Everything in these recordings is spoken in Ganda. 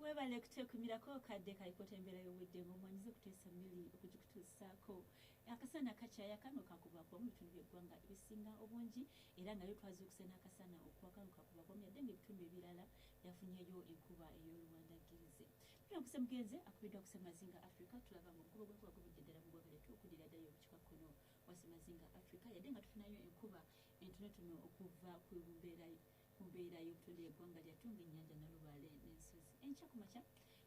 Webale kuteekumirako kadde kalikota embeera y'obudde ng'omwanyiza okuteesa mmiri okugikutuusaako. Akasana kakyayaka nga kakubakuba mu bitundu by'eggwanga ebisinga obungi, era nga yo twazuukuse n'akasana okwaka nga kakubakubamu, yadde ng'ebitundu ebirala byafunyeyo enkuba ey'oluwandaggirize. Tuli mugenze akubiddwa ku Ssemazinga Africa. Tulaba ng'omukubo gw'enkuba guvudde ddala mu ggwanga lyattu okuddira ddala obukiikakkono wa Ssemazinga Africa, yadde nga tufunayo enkuba entonotono okuva ku mbeera y'obutonde y'eggwanga lyattu ng'ennyanja Nalubaale n'ensozi. Enkya ku makya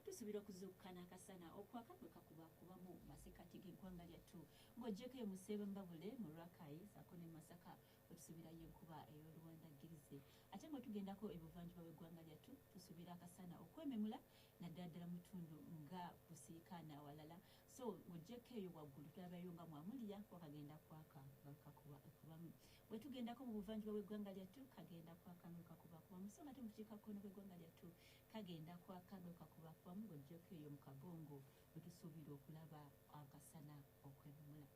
tusuubira okuzuukuka n'akasana okwaka bwe kakubakubamu mu masekkati g'eggwanga lyattu, ng'oggyeko eyo mu Sseembabule, mu Rakai ssaako ne Masaka wetusuubirayo enkuba ey'oluwandaggirize. Ate nga tugendako ebuvanjuba bw'eggwanga lyattu, tusuubira akasana okwememula naddala ddala mu bitundu nga Busiikaana awalala. So ng'oggyeko eyo waggulu tulabayo nga Mwamuliya kuba kagenda kwaka nga kakubakubamu. Bwe tugendako mu buvanjuba bw'eggwanga lyattu, kagenda kwaka nga kakubakubamu, so nga ate mu bukiikakkono bw'eggwanga lyattu kagenda kwaka nga kakubakubamu, ng'oggyeko eyo mu Kabongo bwe tusuubira okulaba akasana okwememula.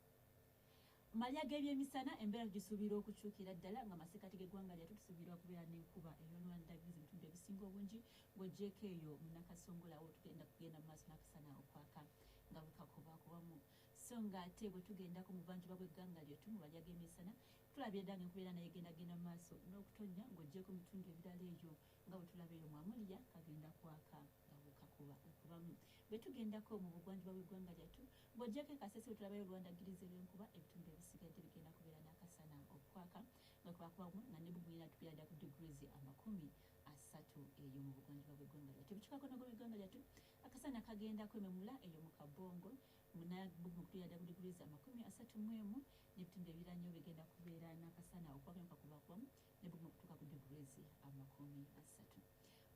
Malya g'ebyemisana embeera tugisuubira okukyukira ddala nga masekkati g'eggwanga lyattu tusuubira okubeera n'enkuba ey'oluwandaggirize mu bitundu ebisinga obungi, ng'oggyeko eyo mu Nakasongola awo tugenda kugenda mu maaso n'akasana okwaka nga bwe kakubakubamu. So ng'ate bwe tugendako mu buvanjuba bw'eggwanga lyattu mu malya g'emisana, tulabye dda ng'enkuba era nayo egendagenda mu maaso n'okutonnya, ng'oggyeko mu bitundu ebirala eyo nga bwe tulaba eyo Mwamuliya kagenda kwaka nga bwe kakubakubamu. Bwe tugendako mu bugwanjuba bw'eggwanga lyattu, ng'oggyeko e Kasese bwe tulabayo oluwandaggirize lw'enkuba, ebitundu ebisigadde bigenda kubeera n'akasana okwaka nga kakubakubamu, nga ne bugenda tubeera dda ku degrees 30 eyo mu bugwanjuba bw'eggwanga lyattu. Ebukiikakkono bw'eggwanga lyattu akasana kagenda kwememula eyo mu Kabongo munabugumu kutuya dda ku degrees 31, n'ebitundu ebirala bigenda kubeera n'akasana okwaka nga kakubakubamu ne bugumu kutuuka ku degrees 30.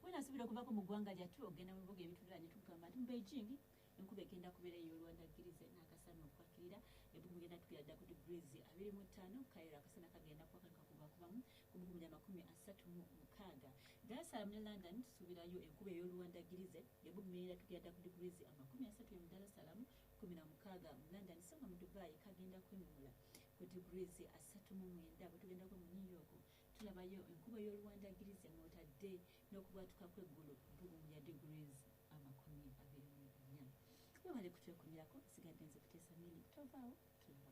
Wena asuubira okuvaako mu ggwanga lyattu ogenda mu bibuga ebituliraanye, tugamba nti mu Beijing enkuba egenda kubeera ey'oluwandaggirize n'akasana okwakirira, ebbugumu genda tubeera dda ku degrees 25. Cairo akasana kagenda kwaka kakubakubamu ku bbugumu lya 36. Dar es Salaam ne London tusuubirayo enkuba ey'oluwandaggirize, ebbugumu genda tubeera dda ku degrees 30 mu Dar es Salaam, 16 mu London, so nga mu Dubai kagenda kwememula ku degrees 39. Bwe tugendako mu New York tulabayo enkuba ey'oluwandaggirize ng'otadde n'okubwatuka kw'eggulu, bbugumu lya degrees 24. Webale kutwekumirako, sigadde nze Kuteesa Mili. Tovaawo, tulaba.